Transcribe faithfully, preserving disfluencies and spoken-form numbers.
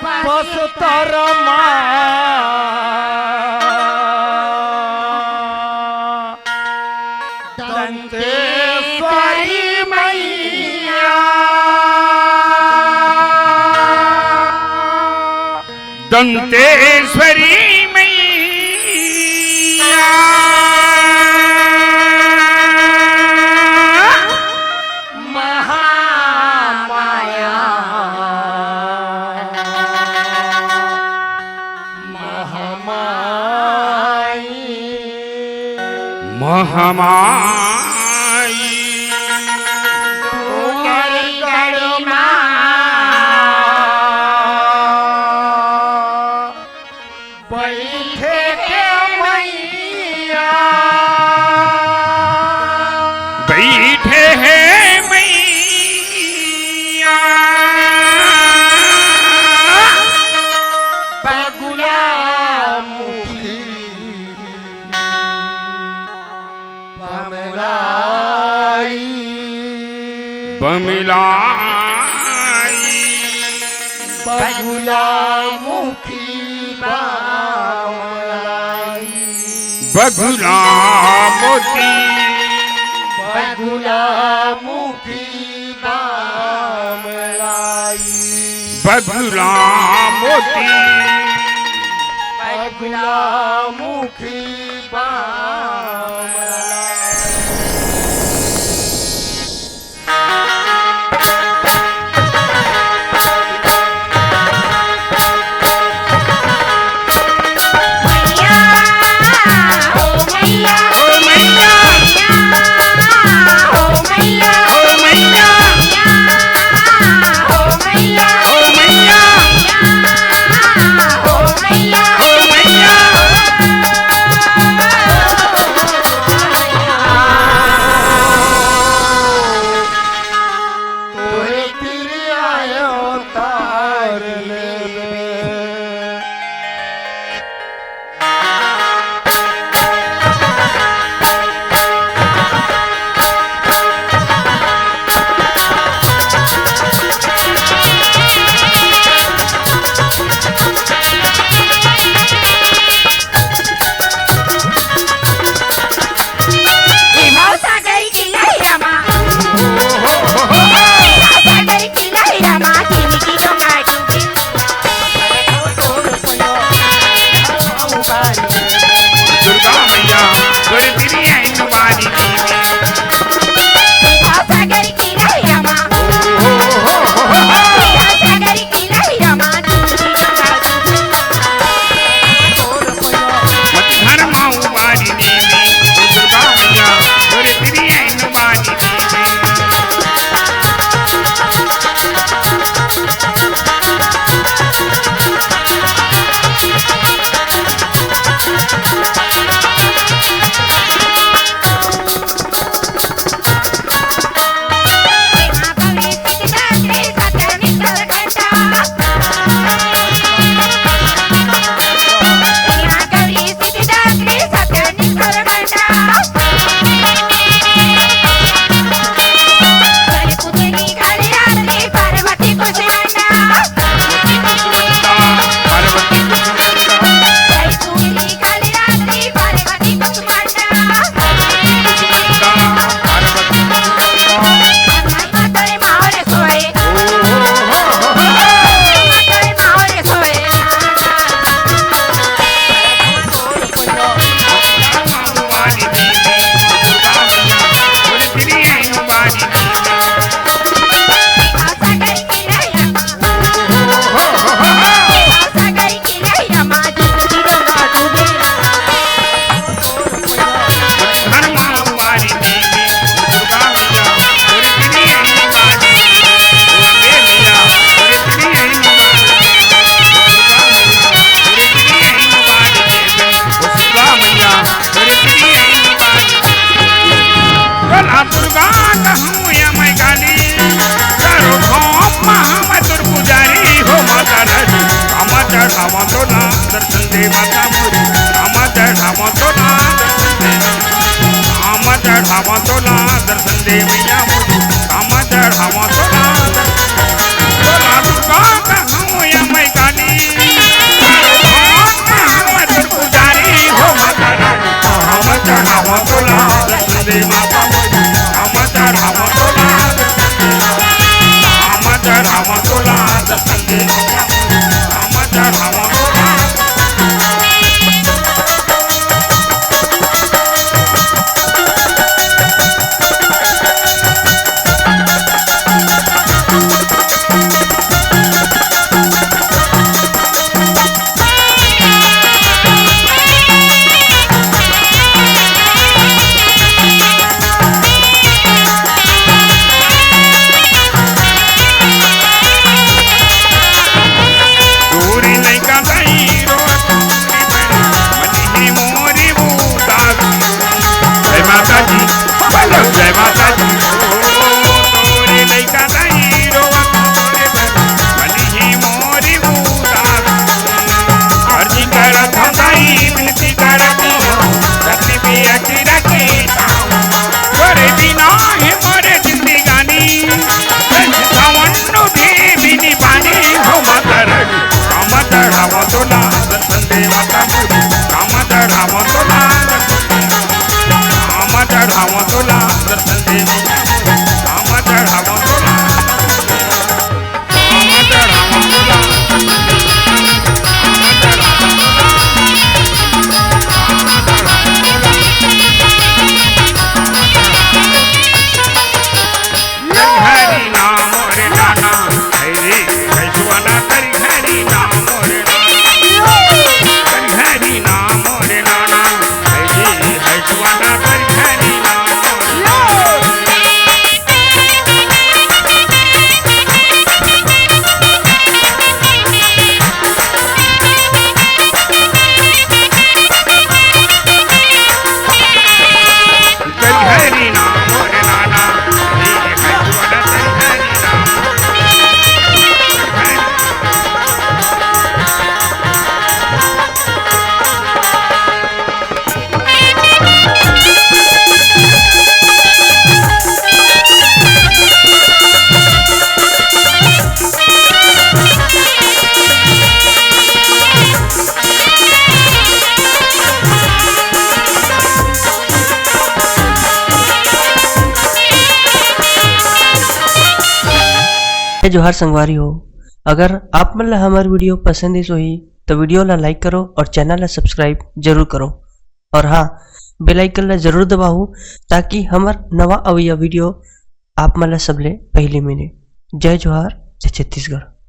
बस्तर मा दंतेश्वरी मैया, दंतेश्वरी मैया, महामाया, महामाई, महामाई, डोंगरगढ़ मा बइठे हे मैया, बइठे हे मैया, बगुला मुखी बमलाई, बमलाई, बगुला मुखी बमलाई, बगुला मोती, बगुला मुखी बमलाई, बगुला मोती, बगुला मुखी बमलाई। तोरे तीर आयो तार लेबे। दुर्गा मैया, तोरे तिरिया इन बारी दीदी। मत घर माऊ बारी दीदी, दुर्गा मैया, तोरे तिरिया इन बारी दीदी। दे माता मोरी, हम चढ़ावो तोला दर्शन दे। हम चढ़ावो तोला दर्शन दे मैया मोरी, हम चढ़ावो तोला दर्शन दे। तोला दुर्गा कहूँ या मैं काली, हम तोर पुजारी हो माता रानी। हम चढ़ावो तोला दर्शन दे माता मोरी, हम चढ़ावो तोला दर्शन दे। हम चढ़ावो तोला दर्शन दे मैया मोरी, हम चढ़ावो तोला। दूरी लइका दाई रोवत, मन ही मोरी उदास। जय माता जी, बोलो जय माता जी। ओ, दूरी लइका दाई रोवत, मन ही मोरी उदास। अर्जी करत हँव दाई, विनती करत हँव, रति पिया चिरा के ताव। तोरे बिना हे मोरे जिंदगानी, सावन नो भी बिनी पानी हो माता रानी। हम चढ़ावो तोला दर्शन दे माता मोरी, हम चढ़ावो तोला दर्शन दे। हम चढ़ावो तोला दर्शन दे, हम चढ़ावो तोला। जय जोहार संगवारी हो, अगर आप मन ला हमर video पसंद आइस होही, तो video ला like करो और channel ला subscribe जरूर करो। और हाँ, bell icon ला जरूर दबाओ, ताकि हमर नवा अवइया video आप मन ला सबले पहली मिले। जय जोहार, जय छत्तीसगढ़।